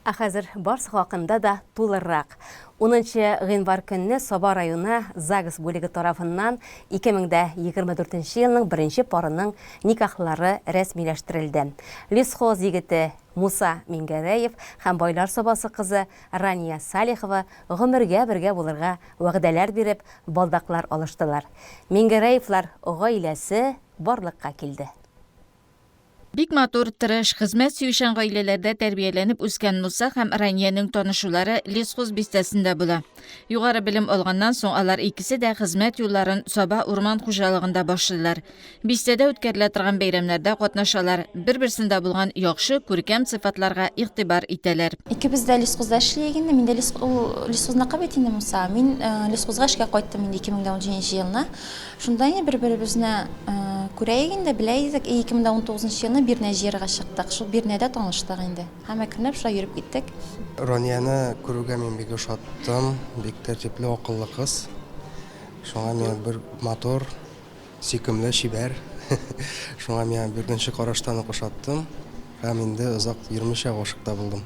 Ә хәзер барсы хакында да тулырак. Унынчы гыйнвар көнне Саба районы ЗАГС бүлеге тарафыннан 2024 нче елның беренче парының никахлары рәсмиләштерелде. Лесхоз егете Муса Миңгәрәев һәм Байлар Сабасы кызы Рания Салихова гомергә бергә булырга вәгъдәләр биреп, балдаклар алыштылар. Миңгәрәевлар гаиләсе барлыкка килде. Бик матур, тырыш, хезмәт сөючән гаиләләрдә тәрбияләнеп үскән Муса һәм Раниянең танышулары Лесхоз бистәсендә була. Югары белем алганнан соң алар икесе дә хезмәт юлларын Саба урман хуҗалыгында башлыйлар. Бистәдә үткәрелә торган бәйрәмнәрдә катнашалар, бер-берсендә булган яхшы, күркәм сыйфатларга игътибар итәләр. Икебез дә Лесхозда эшлиек инде. Мин дә Лес, ул Лесхозныкы бит инде Муса. Мин Лесхозга эшкә кайттым инде 2017 елны. Шунда инде бер-беребезне күрәек инде, белә идек. И 2019 нчы елны Бирнә җыярга чыктык. Шул Бирнәдә таныштык инде. Һәм әкренләп шулай йөреп киттек. Ранияне күрүгә мин бик ошаттым. Бик тәртипле, акыллы кыз. Шуңа миңа бер матур, сөйкемле, чибәр. Шуңа миңа беренче караштан ук ошаттым. Һәм инде озак йөрмичә гашыйк та булдым.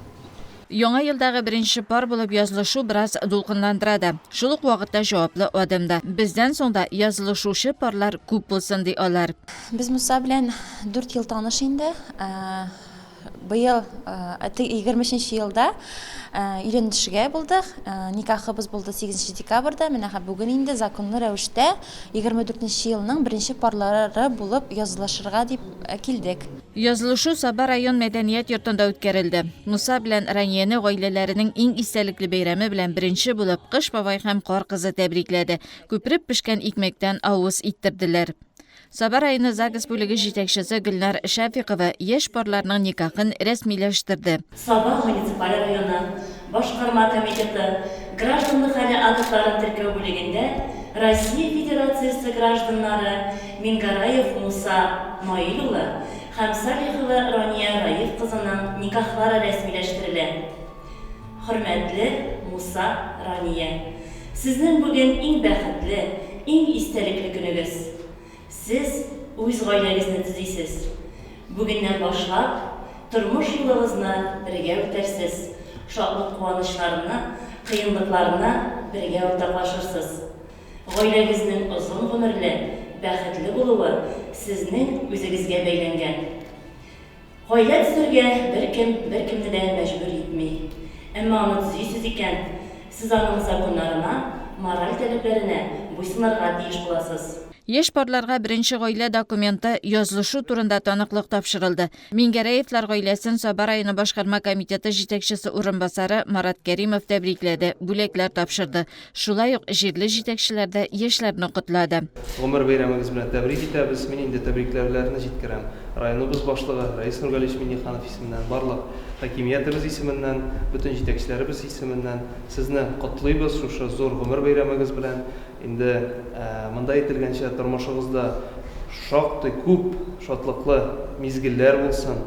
Яңа елдагы беренче пар булып язылышу бераз дулкынландыра да, шул ук вакытта җаваплы адым да. Бездән соң да язылышучы парлар күп булсын, ди алар. Без Муса белән дүрт ел таныш инде. Быел, 23 нче елда өйләнешергә булдык. Никахыбыз булды сигезенче декабрьдә. Менә бүген инде законлы рәвештә 24 нче елның беренче парлары булып язылышырга дип килдек. Язылышу Саба район мәдәният йортында үткәрелде. Муса белән Ранияне гаиләләренең иң истәлекле бәйрәме белән беренче булып Кыш бабай һәм Кар кызы тәбрикләде, күпереп пешкән икмәктән авыз иттерделәр. Саба районы ЗАГС бүлеге җитәкчесе Гөлнар Шәфикова яшь парларның никахын рәсмиләштерде. Саба муниципаль районы Башкарма комитеты гражданлык хәле актларын теркәү бүлегендә Россия Федерациясе гражданнары Мингараев Муса Наил улы һәм Салихова Рания Раиф кызының никахлары рәсмиләштерелә. Хөрмәтле Муса, Рания! Сезнең бүген иң бәхетле, иң истәлекле көнегез. Сез үз гаиләгезне төзисез. Бүгеннән башлап, тормыш юлыгызны бергә үтәрсез, шатлык-куанычларны, кыенлыкларны бергә уртаклашырсыз. Гаиләгезнең озын гомерле, бәхетле булуы сезнең үзегезгә бәйләнгән. Гаилә төзергә беркем беркемне дә мәҗбүр итми. Әмма аны төзисез икән, сез аның законнарына, мораль таләпләренә буйсынырга тиеш буласыз. Яшь парларга беренче гаилә документы, язылышу турында таныклык тапшырылды. Миңгәрәевлар гаиләсен Саба районы башкарма комитеты җитәкчесе урынбасары Марат Кәримов тәбрикләде, бүләкләр тапшырды. Шулай ук җирле җитәкчеләр дә яшьләрне котлады. Гомер бәйрәмегез белән тәбрик итәбез. Мин инде тәбрикләүләрне җиткерәм. Районыбыз башлыгы Рәис Нургалиевич Миңнеханов исеменнән, барлык хакимиятебез исеменнән, бөтен җитәкчеләребез исеменнән сезне котлыйбыз шушы зур гомер бәйрәмегез белән. Инде монда әйтелгәнчә, тормышыгызда шактый күп шатлыклы мизгелләр булсын,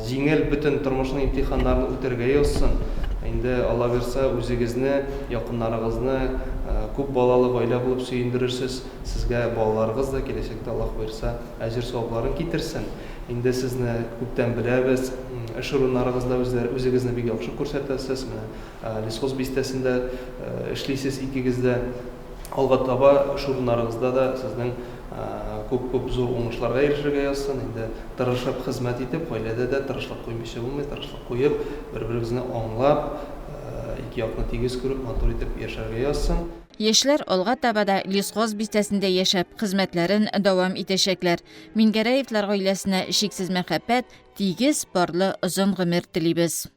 җиңел бөтен тормышның имтиханнарын үтәргә язсын. Инде, Алла бирса, үзегезне, якыннарыгызны күп балалы гаилә булып сөендерерсез. Сезгә балаларыгыз да киләчәктә, Аллаһ боерса, әҗер-савапларын китерсен. Инде сезне күптән беләбез, эш урыннарыгызда үзегезне бик яхшы күрсәтәсез. Менә Лесхоз бистәсендә эшлисез икегез дә. Алга таба эш урыннарыгызда да сезнең күп-күп зур уңышларга ирешергә язсын. Инде тырышып хезмәт итеп, гаиләдә дә тырышлык куймыйча булмый, тырышлык куеп, бер-берегезне аңлап, ике якны тигез күреп, матур итеп яшәргә язсын. Яшьләр алга таба да Лесхоз бистәсендә яшәп, хезмәтләрен дәвам итәчәкләр. Мингәрәевлар гаиләсенә чиксез мәхәббәт, тигез, парлы озын гомер телибез.